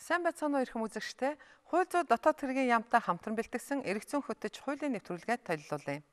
Сайн байцгаана уу эрхэм үзэгчдээ. Хууль зүйн дотоод хэргийн яамтай хамтран бэлтгэсэн эрх зүйн хөтөч хуулийн нэвтрүүлгээ толилуулъя.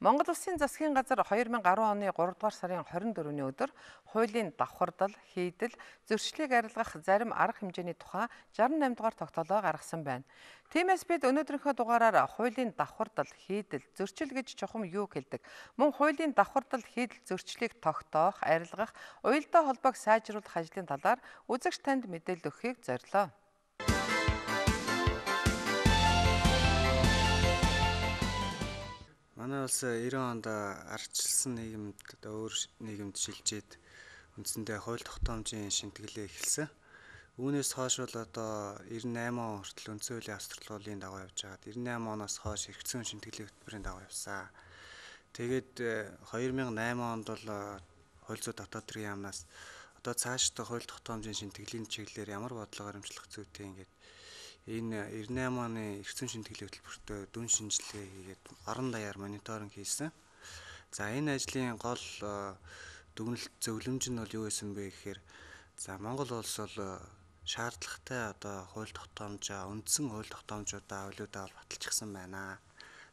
Монгол Улсын засгийн газар 2010 оны 3 дугаар сарын 24-ний өдөр хуулийн давхардал, хийдэл, зөрчлийг арилгах зарим арга хэмжээний тухай 68 дугаар тогтоолоо гаргасан байна. Тиймээс бид өнөөдрийнхөө дугаараар хуулийн давхардал, хийдэл, зөрчил гэж чухам юу хэлдэг? Мөн хуулийн давхардал, хийдэл, зөрчлийг тогтоох, арилгах, уялдаа холбоог сайжруулах ажлын талаар үзэгч танд мэдээлэл өгөхийг зорилоо. Манай улс 90 онд ардчилсан нийгэмд одоо өөр нийгэмд шилжээд үндсэндээ хууль тогтоомжийн шинтгэлээ эхэлсэн. Үүнээс хойш бол одоо 98 он хүртэл үндсэн хуулийн австралуулын дагуу явж байгаад 98 оноос хойш эргэцэн шинтгэлийн хөтөлбөрийн дагуу явсан. Тэгээд 2008 онд бол хууль зүйн дотоод хэргийн яамнаас одоо цаашдаа хууль тогтоомжийн шинтгэлийн чиглэлээр ямар бодлого баримтлах зүйтэй ингээд энэ 98 оны эргэцэн шинтгэлийн хөтөлбөртөө дүн шинжилгээ хийгээд орон даяар мониторинг хийсэн. За энэ ажлын гол дүгнэлт зөвлөмж нь бол юу байсан бэ гэхээр за Монгол улс бол шаардлагатай одоо хууль тогтоомжоо, үндсэн хууль тогтоомжуудаа, хуулиудаа бол баталчихсан байна.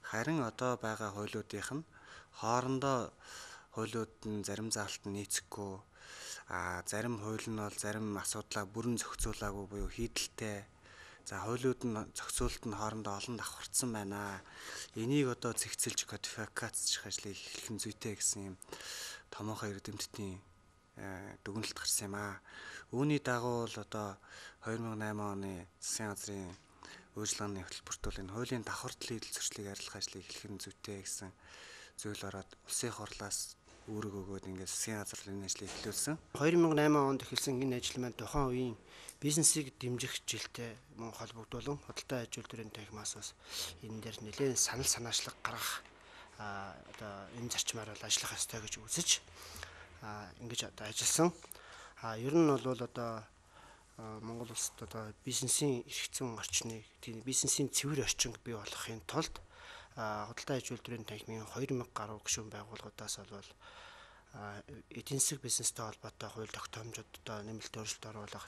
Харин одоо байгаа хуулиудынх нь хоорондоо хуулиуд нь зарим заалт нь нийцэхгүй, зарим хууль нь бол зарим асуудлаа бүрэн зохицуулаагүй буюу хийдэлтэй. За хуулиуд нь зохицуулалт нь хоорондоо олон давхарцсан байна. Энийг одоо зэгцэлж кодификацчих ажлыг эхлэх нь зүйтэй гэсэн юм томоохон эрдэмтдийн дүгнэлт гарсан юм аа. Үүний дагуу бол одоо 2008 оны засгийн газрын үйлчилгээний хөтөлбөрт бол энэ хуулийн давхардал хийдэл зөрчлийг арилгах ажлыг эхлэх нь зүйтэй гэсэн зүйл ороод улсын хурлаас үүрэг өгөөд ингээд засгийн газар энэ ажлыг эхлүүлсэн. 2008 онд эхэлсэн энэ ажил маань тухайн үеийн бизнесийг дэмжих жилтэй мөн холбогдуулан худалдаа аж үйлдвэрийн танхимаас бас энэ дээр нэлээд санал санаачлаг гаргах одоо энэ зарчмаар бол ажиллах ёстой гэж үзэж ингэж одоо ажилласан. Ер нь бол одоо Монгол улсад одоо бизнесийн эрх зүйн орчныг, тийм бизнесийн цэвэр орчин бий болгохын тулд худалдаа аж үйлдвэрийн танхимын 2000 гаруй гишүүн байгууллагуудаас бол эдийн засаг бизнестэй холбоотой хууль тогтоомжууд одоо нэмэлт өөрчлөлт оруулах,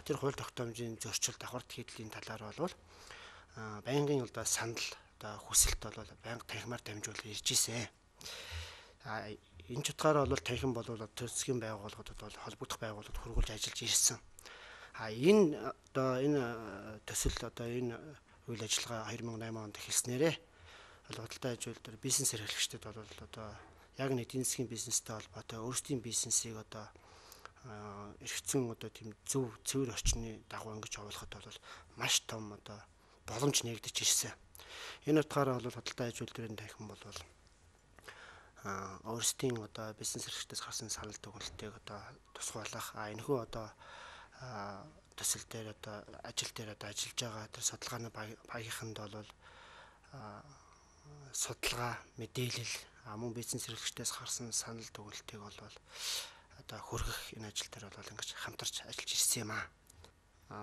тэр хууль тогтоомжийн зөрчил, давхарт хийдлийн талаар бол байнгын одоо санал, одоо хүсэлт бол байнга танхимаар дамжуулан ирж ирсэн. Энэ ч утгаараа бол танхим бол засгийн байгууллагуудад бол холбогдох байгууллагууд хөргүүлж ажиллаж ирсэн. Энэ одоо энэ төсөл одоо энэ үйл ажиллагаа 2008 онд эхэлснээрээ худалдаа аж үйлдвэр бизнес эрхлэгчдэд бол одоо яг нэг эдийн засгийн бизнестэй холбоотой өөрсдийн бизнесийг одоо эрх зүйн одоо тийм зөв цэвэр орчны дагуу ингэж явуулахад бол маш том одоо боломж нээгдэж ирсэн. Энэ утгаараа бол худалдаа аж үйлдвэрийн танхим бол өөрсдийн одоо бизнес эрхлэгчдээс гарсан санал дүгнэлтийг одоо тусгайлах, энэхүү одоо төсөл дээр одоо ажил дээр одоо ажиллаж байгаа тэр судалгааны багийнханд бол судалгаа, мэдээлэл, мөн бизнес эрхлэгчдээс гарсан санал дүгнэлтийг бол одоо хүргэх энэ ажил дээр бол ингэж хамтарч ажиллаж ирсэн юм аа.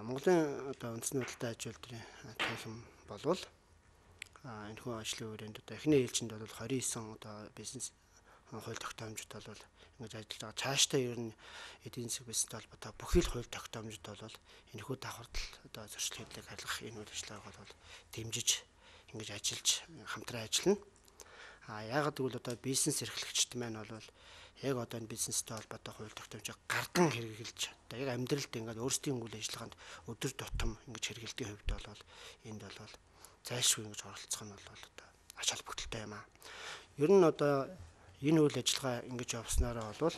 Монголын одоо үндэсний худалдаа аж үйлдвэрийн танхим болвол энэхүү ажлын өрөөнд одоо эхний ээлжинд бол 29 одоо бизнес хууль тогтоомжид бол ингэж ажиллаж байгаа. Цаашдаа ер нь эдийн засаг бизнестэй холбоотой бүхий л хууль тогтоомжид бол энэхүү давхардал одоо зөрчил хийдлийг арилгах энэ үйл ажиллагааг бол дэмжиж ингэж ажиллаж хамтран ажиллана. Яагаад гэвэл одоо бизнес эрхлэгчд маань бол яг одоо энэ бизнестэй холбоотой хууль тогтоомжийг гардан хэрэгжилж одоо яг амьдралд ингээд өөрсдийн үйл ажиллагаанд өдөр тутам ингэж хэрэглэдгийн хувьд бол энд бол зайлшгүй ингэж оролцох нь бол одоо ач холбогдолтой юм аа. Ер нь одоо энэ үйл ажиллагаа ингэж явснараа бол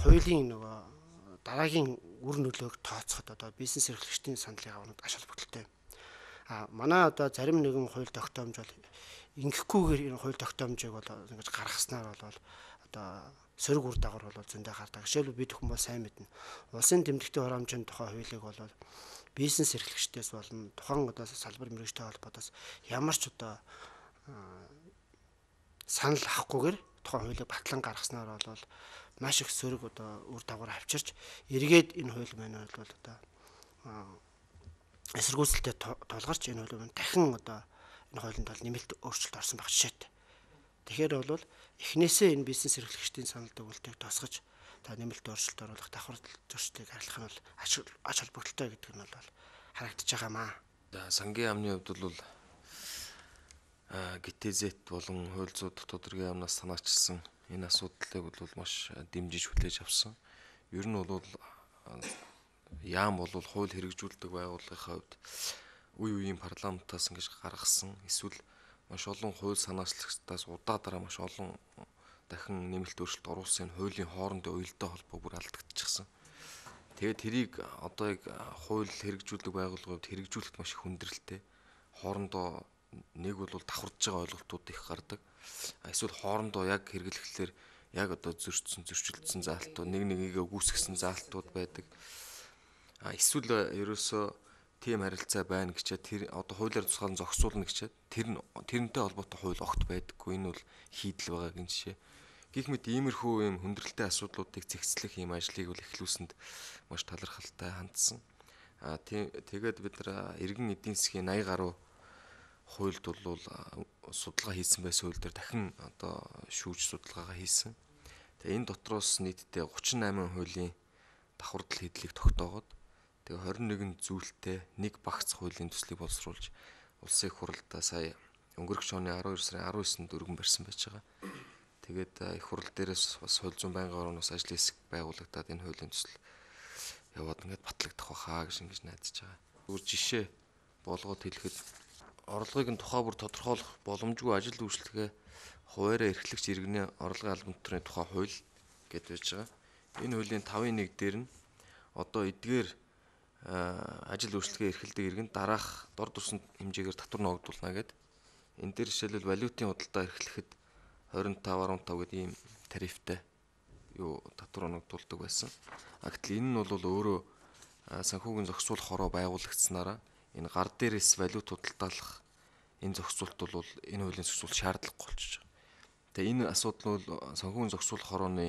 хуулийн нөгөө дараагийн үр нөлөөг тооцоход одоо бизнес эрхлэгчдийн саналыг авах нь ач холбогдолтой. Манай одоо зарим нэгэн хууль тогтоомж бол ингэхгүйгээр энэ хууль тогтоомжийг бол ингэж гаргаснаар бол одоо сөрөг үр дагавар бол зөндөө гардаг. Жишээлбэл бид хүн бол сайн мэднэ. Улсын тэмдэгтийн хураамжийн тухай хуулийг бол бизнес эрхлэгчдээс болон тухайн одоо салбар мэргэжтэй холбоотоос ямар ч одоо санал авахгүйгээр тухайн хуулийг батлан гаргаснаар бол маш их сөрөг одоо үр дагавар авчирч эргээд энэ хууль маань бол одоо эсэргүүцэлтэй тулгарч энэ хууль маань дахин одоо энэ хуулинд бол нэмэлт өөрчлөлт орсон байх жишээтэй. Тэгэхээр бол эхнээсээ энэ бизнес эрхлэгчдийн санал дүгнэлтийг тосгож та нэмэлт өөрчлөлт оруулах давхар зөрчлийг арилгах нь бол ач холбогдолтой гэдэг нь бол харагдаж байгаамаа. За сангийн яамны хувьд бол ГТЗ болон хууль зүйн дотоод хэргийн яамнаас санаачилсан энэ асуудлыг бол маш дэмжиж хүлээж авсан. Ер нь бол яам бол хууль хэрэгжүүлдэг байгууллагын хувьд үе үеийн парламентаас ингэж гаргасан эсвэл маш олон хууль санаачлагчдаас удаа дараа маш олон дахин нэмэлт өөрчлөлт оруулсан энэ хуулийн хоорондын уялдаа холбоо бүр алдагдчихсан. Тэгээд тэрийг одоо яг хууль хэрэгжүүлдэг байгууллагын хувьд хэрэгжүүлэхэд маш их хүндрэлтэй. Хоорондоо нэг бол давхардж байгаа ойлголтууд их гардаг. Эсвэл хоорондоо яг хэрэглэхлээр яг одоо зөрчилдсөн заалтууд, нэг нэгээ үүсгэсэн заалтууд байдаг. Эсвэл ерөөсөө тийм харилцаа байна гэчээд тэр одоо хуулиар тусгаалan зохицуулна гэчээд тэрнтэй холбоотой хууль огт байдаггүй. Энэ бол хийдэл байгаагийн жишээ. Гэх мэт иймэрхүү юм хүндрэлтэй асуудлуудыг зэгцлэх ийм ажлыг бол эхлүүлсэнд маш талархалтай хандсан. Тэгээд бид нар иргэн эдийн засгийн 80 гаруй хуульд бол судалгаа хийсэн байсан хууль дээр дахин одоо шүүж судалгаагаа хийсэн. Тэгээ энэ дотроос нийтдээ 38 хуулийн давхардал хийдлийг тогтоогоод тэгээ 21 зүйлтэй нэг багц хуулийн төслийг боловсруулж улсын их хурлдаа сая өнгөрөх оны 12 сарын 19-нд өргөн барьсан байж байгаа. Тэгээд их хурл дээрээс бас хууль зүйн байнгын орооноос ажлын хэсэг байгуулагдаад энэ хуулийн төсөл яваад ингээд батлагдах байхаа гэж ингэж найдаж байгаа. Зүгээр жишээ болгоод хэлэхэд орлогыг нь тухай бүр тодорхойлох боломжгүй ажил үйлчлэгээ хуваараа эрхлэгч иргэний орлогын албан тушаалын тухай хууль гэдээ байж байгаа. Энэ хуулийн 5-1 дээр нь одоо эдгээр ажил үйлчлэгээ эрхэлдэг иргэн дараах дор дурсан хэмжээгээр татвар ногдуулна гэдэг. Энэ дээр жишээлбэл валютын худалдаа эрхлэхэд 25.5 гэдэг ийм тарифтай юу татвар оногдуулдаг байсан. Гэтэл энэ нь бол өөрөө санхүүгийн зохицуулах хороо байгуулагдсанараа энэ гар дээрээс валют худалдаалах энэ зохицуулт бол энэ хуулийн зохицуулт шаардлагагүй болчихж байгаа. Тэгээ энэ асуудал нь бол санхүүгийн зохицуулах хорооны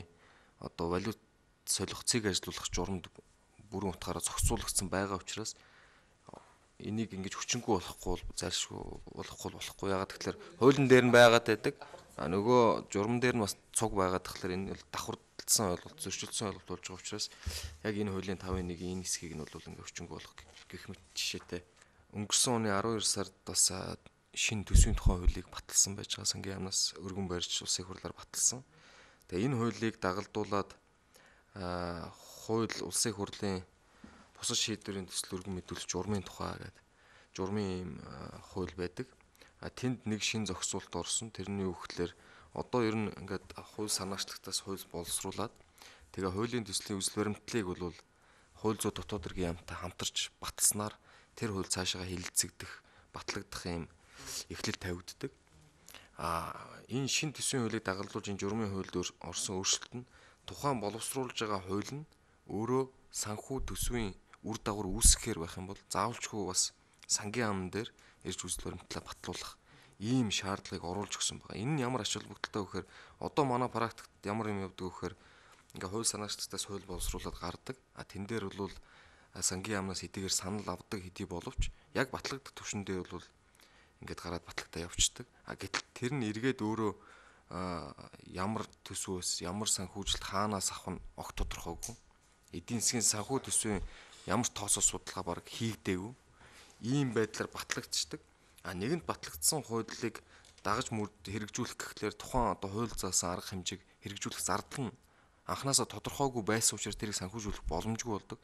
одоо валют солих цэг ажилуулах журамд бүрэн утгаараа зохицуулагдсан байгаа учраас энийг ингэж хүчингүй болохгүй бол зайлшгүй болохгүй. Ягаад гэвэл хуулийн дээр нь байгаад байдаг. Нөгөө журам дээр нь бас цуг байгаад тахлаар энэ бол давхардсан ойлголт, зөрчилдсөн ойлголт болж байгаа учраас яг энэ хуулийн 5-1-ийн энэ хэсгийг нь бол ингээ хүчингүй болох гэх мэт жишээтэй. Өнгөрсөн оны 12 сард бас шинэ төсвийн тухай хуулийг баталсан байж байгаа. Сангийн яамнаас өргөн барьж улсын хурлаар баталсан. Тэгээ энэ хуулийг дагалдуулаад хууль улсын хурлын бусад шийдвэрийн төсөл өргөн мэдүүлэх журмын тухай гэдэг журмын ийм хууль байдаг. Тэнд нэг шин зохицуулалт орсон. Тэрний юу гэхлээр одоо ер нь ингээд хууль санаачлагтаас хууль боловсруулад тэгээ хуулийн төслийн үзэл баримтлалыг бол хууль зүйн дотоод хэргийн яамтай хамтарч баталснаар тэр хууль цаашаа хилэлцэгдэх, батлагдах юм эхлэл тавигддаг. Энэ шин төсвийн хуулийг дагалдуулж энэ журмын хуульд орсон өөрчлөлт нь тухайн боловсруулж байгаа хууль нь өөрөө санхүү төсвийн үр дагавар үүсгэхээр байх юм бол заавалчгүй бас сангийн яам дээр ирж үзэл баримтлалаа батлуулах ийм шаардлагыг оруулж өгсөн байгаа. Энэ нь ямар ач холбогдолтой вэ гэхээр одоо манай практикт ямар юм явдаг вэ гэхээр ингээ хууль санаачлагтаас хууль боловсруулад гардаг. Тэн дээр бол сангийн яамнаас хэдийгээр санал авдаг хэдий боловч яг батлагдах түвшин дээр бол ингээд гараад батлагдаа явцдаг. Гэтэл тэр нь эргээд өөрөө ямар төсвөөс ямар санхүүжилт хаанаас авах нь огт тодорхойгүй. Эдийн засгийн санхүү төсвийн ямар тооцоо судалгаа бараг хийгдээгүй. Ийм байдлаар батлагдчихдаг. Нэгэнт батлагдсан хуулийг дагаж хэрэгжүүлэх гэхлээр тухайн одоо хууль заасан арга хэмжээг хэрэгжүүлэх зардал нь анханасаа тодорхойгүй байсан учраас тэрийг санхүүжүүлэх боломжгүй болдог.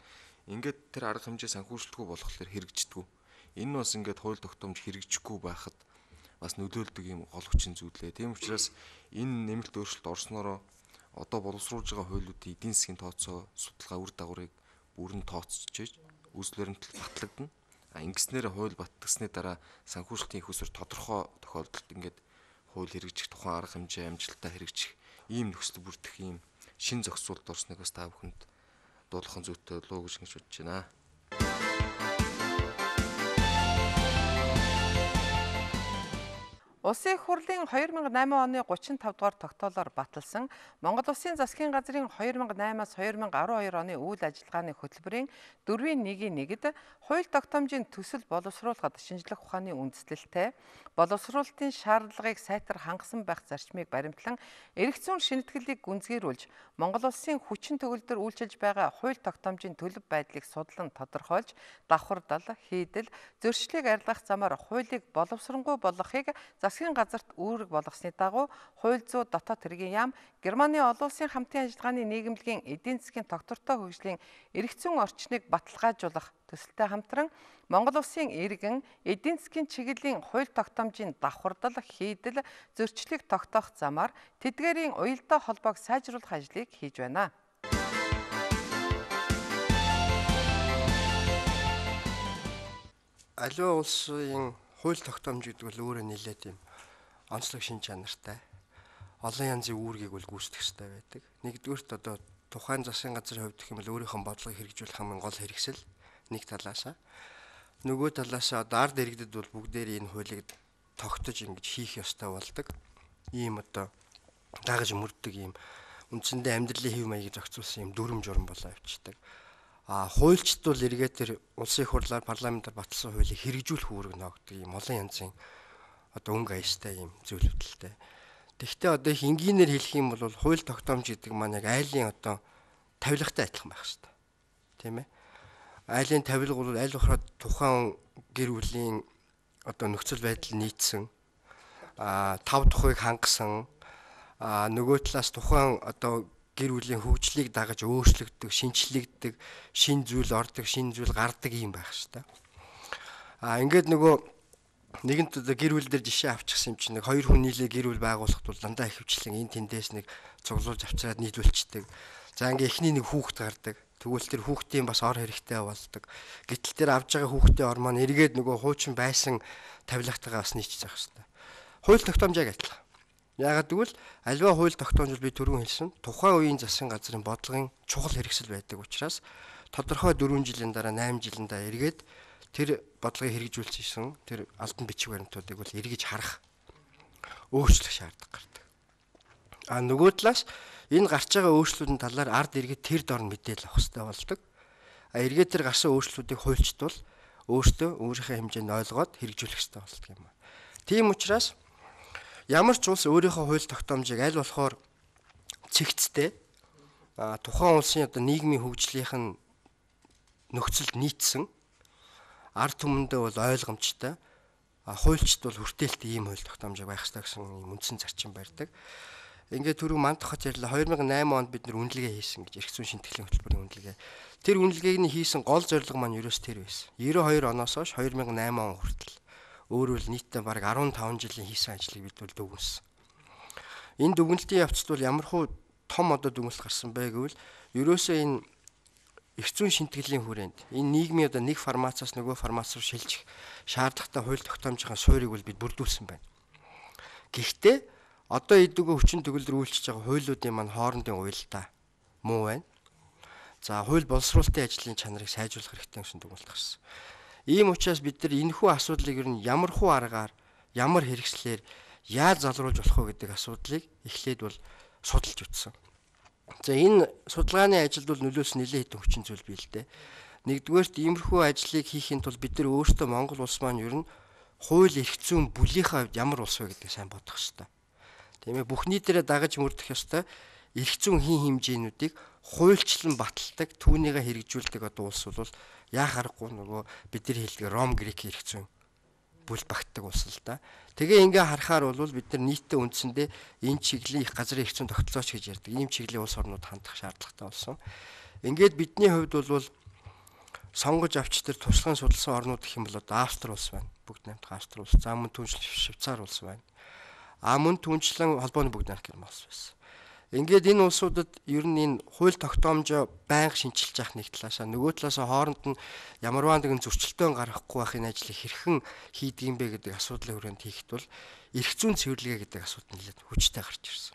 Ингээд тэр арга хэмжээ санхүүжилтгүй болохоор хэрэгждэггүй. Энэ нь бас ингээд хууль тогтоомж хэрэгжихгүй байхад бас нөлөөлдөг юм гол хүчин зүйлээ. Тийм учраас энэ нэмэлт өөрчлөлт орсноороо одоо боловсруулж байгаа хуулиудын эдийн засгийн тооцоо судалгаа үр дагаврыг бүрэн тооцож үзэл баримтлал батлагдана. Ингэснээр хууль батлагдсаны дараа санхүүжилтийн их усүр тодорхой тохиолдолд ингээд хууль хэрэгжих тухайн арга хэмжээ амжилттай хэрэгжих ийм нөхцөл бүрдэх ийм шин зохицуулалт орсныг бас та бүхэнд дуулах зүйтэй болов уу гэж ингэж бодож байна. Улсын их хурлын 2008 оны 35 дугаар тогтоолоор баталсан Монгол Улсын засгийн газрын 2008-аас 2012 оны үйл ажиллагааны хөтөлбөрийн 4-1-1-д хууль тогтоомжийн төсөл боловсруулахад шинжлэх ухааны үндэслэлтэй боловсруулалтын шаардлагыг сайтар хангасан байх зарчмыг баримтлан эрх зүйн шимтгэлийг гүнзгийрүүлж Монгол Улсын хүчин төгөлдөр үйлчилж байгаа хууль тогтоомжийн төлөв байдлыг судлан тодорхойлж давхардал, хийдэл, зөрчлийг арилгах замаар хуулийг боловсронгуй болгохыг засгийн газарт үүрэг болгосны дагуу хууль зүйн дотоод хэргийн яам Германы олон улсын хамтын ажиллагааны нийгэмлэгийн эдийн засгийн тогтвортой хөгжлийн эрх зүйн орчныг баталгаажуулах төсөлтэй хамтран Монгол Улсын иргэн эдийн засгийн чиглэлийн хууль тогтоомжийн давхардал, хийдэл, зөрчлийг тогтоох замаар тэдгээрийн уялдаа холбоог сайжруулах ажлыг хийж байна. Аливаа улсын хууль тогтоомж гэдэг бол өөрөө нэлээд юм онцлог шин чанартай. Олон янзын үүргийг бол гүйцэтгэх хэрэгтэй байдаг. Нэгдүгээрт одоо тухайн засгийн газрын хувьд гэх юм бол өөрийнхөө бодлогыг хэрэгжүүлэх хамгийн гол хэрэгсэл нэг талаасаа. Нөгөө талаасаа одоо ард иргэдэд бол бүгдээр энэ хуулийг тогтож ингэж хийх ёстой болдог. Ийм одоо дагаж мөрддөг ийм үндсэндээ амьдралын хэв маягийг зохицуулсан ийм дүрм журам болоо явчихдаг. А хуульчид бол эргээд тэр улсын их хурлаар парламентаар баталсан хуулийг хэрэгжүүлэх үүрэг ногддог ийм олон янзын одоо өнгө аястай ийм зүйлүүдэлтэй. Тэгвэл одоо их энгийнээр хэлэх юм бол хууль тогтоомж гэдэг маань яг айлын одоо тавилгатай адилхан байх хэрэгтэй. Тийм ээ. Айлын тавилга бол аль болохоор тухайн гэр бүлийн одоо нөхцөл байдал нийцсэн, тав тухыг хангасан, нөгөө талаас тухайн одоо гэр бүлийн хөгжлийг дагаж өөрчлөгддөг, шинчлэгддэг, шин зүйл ордог, шин зүйл гардаг юм байх хэрэгтэй. Ингээд нөгөө нэгэнт одоо гэр бүл дээр жишээ авчихсан юм чинь нэг хоёр хүн нийлээ гэр бүл байгуулахад бол дандаа ихэвчлэн энэ тэндээс нэг цуглуулж авчираад нийлүүлчихдэг. За ингээ эхний нэг хүүхэд гардаг. Тэгвэл тэр хүүхдийн бас ор хэрэгтэй болдог. Гэтэл тэр авж байгаа хүүхдийн ор маань эргээд нөгөө хуучин байсан тавилгатайгаа бас нийцчих хэрэгтэй. Хууль тогтоомж яг адилхан. Яагаад гэвэл аливаа хууль тогтоомж би түрүүн хэлсэн тухайн үеийн засгийн газрын бодлогын чухал хэрэгсэл байдаг учраас тодорхой 4 жилийн дараа 8 жилийн дараа эргээд тэр бодлогыг хэрэгжүүлчихсэн тэр албан бичиг баримтуудыг бол эргэж харах өөрчлөх шаардлага гардаг. А нөгөө талаас энэ гарч байгаа өөрчлөлтийн талаар ард иргэд тэр дор мэдээлэл авах хэрэгтэй болдог. А эргээд тэр гарсан өөрчлөлтүүдийг хуульчид бол өөртөө өөрийнхөө хэмжээнд ойлгоод хэрэгжүүлэх хэрэгтэй болдог юм. Тийм учраас ямар ч улс өөрийнхөө хууль тогтоомжийг аль болохоор цэгцтэй тухайн улсын одоо нийгмийн хөгжлийнх нь нөхцөлд нийцсэн ард түмэндээ бол ойлгомжтой хуульчид бол хүртээлтэй ийм хууль тогтоомжийг байх ёстой гэсэн ийм үндсэн зарчим барьдаг. Ингээд түрүү Мандахот ярьлаа 2008 онд бид нэр үнэлгээ хийсэн гэж эрх зүйн шинтгэлийн хөтөлбөрийн үнэлгээ. Тэр үнэлгээг нь хийсэн гол зорилго маань ерөөс тэр байсан. 92 оноос хойш 2008 он хүртэл өөрөөр нийтдээ бараг 15 жилийн хийсэн ажлыг бид бол дүгнэсэн. Энэ дүгнэлтийн явцад бол ямархуу том одоо дүгнэлт гарсан бэ гэвэл ерөөсөө энэ эрх зүйн шинтгэлийн хүрээнд энэ нийгмийн одоо нэг формациас нөгөө формац руу шилжих шаардлагатай хууль тогтоомжийн суурийг бол бид бүрдүүлсэн байна. Гэхдээ одоо эдгөө хүчин төгөлдөр үйлчилж байгаа хуулиудын маань хоорондын уялдаа муу байна. За хууль боловсруулалтын ажлын чанарыг сайжруулах хэрэгтэй гэсэн дүгнэлт гарсан. Ийм учраас бид нар энэхүү асуудлыг ер нь ямар хуу аргаар, ямар хэрэгслээр яаж залруулж болох вэ гэдэг асуудлыг эхлээд бол судалж үзсэн. За энэ судалгааны ажилд бол нөлөөлсөн нэлээд хэдэн хүчин зүйл бий л дээ. Нэгдүгээрт иймэрхүү ажлыг хийхийн тулд бид нар өөрсдөө Монгол улс маань ер нь хууль эрх зүйн бүлийнхээ хувьд ямар улс вэ гэдгийг сайн бодох ёстой. Тийм ээ, бүх нийтээрээ дагаж мөрдөх ёстой эрх зүйн хийн хэмжээнүүдийг хуульчлан баталдаг, түүнийгээ хэрэгжүүлдэг одоо улс бол яах аргагүй нөгөө бид нар хэлдэг Ром Грек эрх зүйн бүл багтдаг улс л да. Тэгээ ингээ харахаар бол бид нар нийтдээ үндсэндээ энэ чиглэлийн их газрын эрх зүйн тогтолцооч гэж ярьдаг. Ийм чиглэлийн улс орнууд хандах шаардлагатай болсон. Ингээд бидний хувьд бол сонгож авч тэр туршлагын судалсан орнууд гэх юм бол одоо Австри улс байна. Бүгд наймтах Австри улс. За мөн түншлэн Швейцар улс байна. А мөн түншлэн холбооны бүгд наймтах герман улс байсан. Ингээд энэ улсуудад ер нь энэ хууль тогтоомжоо байнга шинчилж явах нэг талаасаа нөгөө талаасаа хооронд нь ямарваа нэгэн зөрчилдөөн гаргахгүй байх энэ ажлыг хэрхэн хийдэг юм бэ гэдэг асуудлын хүрээнд хийхэд бол эрх зүйн цэвэрлэгээ гэдэг асуудал нэлээд хүчтэй гарч ирсэн.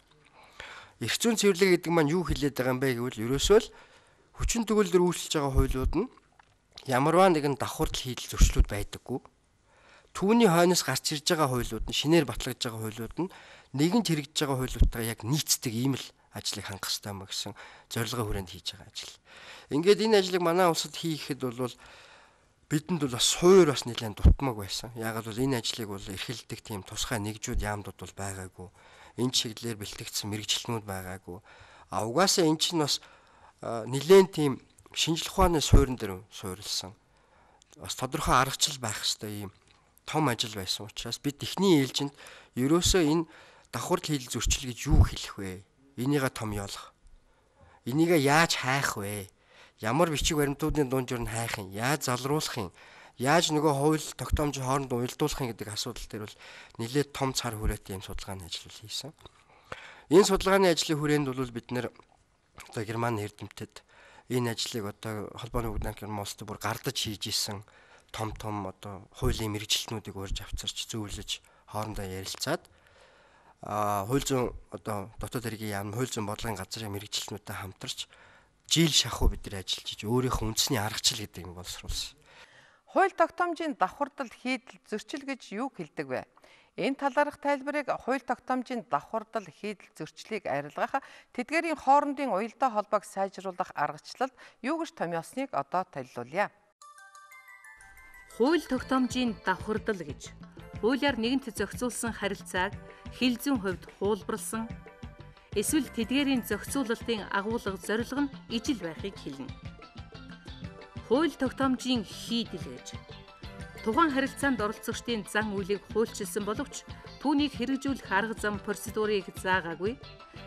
Эрх зүйн цэвэрлэгээ гэдэг маань юу хэлээд байгаа юм бэ гэвэл ерөөсөө л хүчин төгөлдөр үйлчилж байгаа хуулиуд нь ямарваа нэгэн давхардал хийдэл зөрчлүүд байдаггүй. Түүний хойноос гарч ирж байгаа хуулиуд нь шинээр батлагдж байгаа хуулиуд нь нэгэнт хэрэгжиж байгаа хуулиудтайгаа яг нийцдэг ийм л ажлыг хангах хэрэгтэй юм а гэсэн зорилгын хүрээнд хийж байгаа ажил. Ингээд энэ ажлыг манай улсад хийхэд бол бидэнд бол бас суур бас нэлээд дутмаг байсан. Яагаад бол энэ ажлыг бол эрхэлдэг тийм тусгай нэгжүүд яамдууд бол байгаагүй. Энэ чиглэлээр бэлтгэгдсэн мэргэжилтнүүд байгаагүй. А угаасаа эн чинь бас нэлээд тийм шинжлэх ухааны суурин дээр суурилсан. Бас тодорхой аргачлал байх ёстой ийм том ажил байсан учраас бид эхний ээлжинд ерөөсөө энэ давхарл хийдэл зөрчил гэж юу хэлэх вэ? Энийгээ томьёолох. Энийгээ яаж хайх вэ? Ямар бичиг баримтуудын дунджаар нь хайх юм? Яаж залруулах юм? Яаж нөгөө хууль тогтоомж хооронд уялдуулах юм гэдэг асуудал дээр бол нэлээд том цар хүрээтэй юм судалгааны ажил хийсэн. Энэ судалгааны ажлын хүрээнд бол бид нэр одоо Германы эрдэмтэд энэ ажлыг одоо холбооны бүгд найрамдах Герман улсад бүр гардаж хийж исэн том том одоо хуулийн мэргэжилтнүүдийг урьж авчирч зөвлөж хоорондоо ярилцаад хууль зүйн одоо дотоод хэргийн яам хууль зүйн бодлогын газрын мэргэжилтнүүдтэй хамтарч жил шахуу бид нар ажиллаж иж өөрийнхөө үндэсний аргачлал гэдэг юм боловсруулсан. Хууль тогтоомжийн давхардал хийдэл зөрчил гэж юу хэлдэг вэ? Энэ талаарх тайлбарыг хууль тогтоомжийн давхардал хийдэл зөрчлийг арилгах, тэдгээрийн хоорондын уялдаа холбоог сайжруулах аргачлалд юу гэж томьёосныг одоо танилцуулъя. Хууль тогтоомжийн давхардал гэж хуулиар нэгэнт зохицуулсан харилцааг хил зүйн хувьд хуулбарласан эсвэл тэдгээрийн зохицуулалтын агуулга зорилго нь ижил байхыг хэлнэ. Хууль тогтоомжийн хийдэл гэж тухайн харилцаанд оролцогчдын зан үйлийг хуульчилсан боловч түүнийг хэрэгжүүлэх арга зам процедурыг заагаагүй,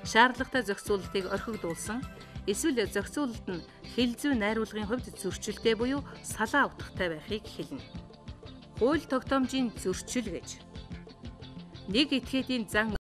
шаардлагатай зохицуулалтыг орхигдуулсан эсвэл зохицуулалт нь хил зүйн найруулгын хувьд зөрчилтэй буюу салаа утгатай байхыг хэлнэ. Хууль тогтоомжийн зөрчил гэж нэг этгээдийн зан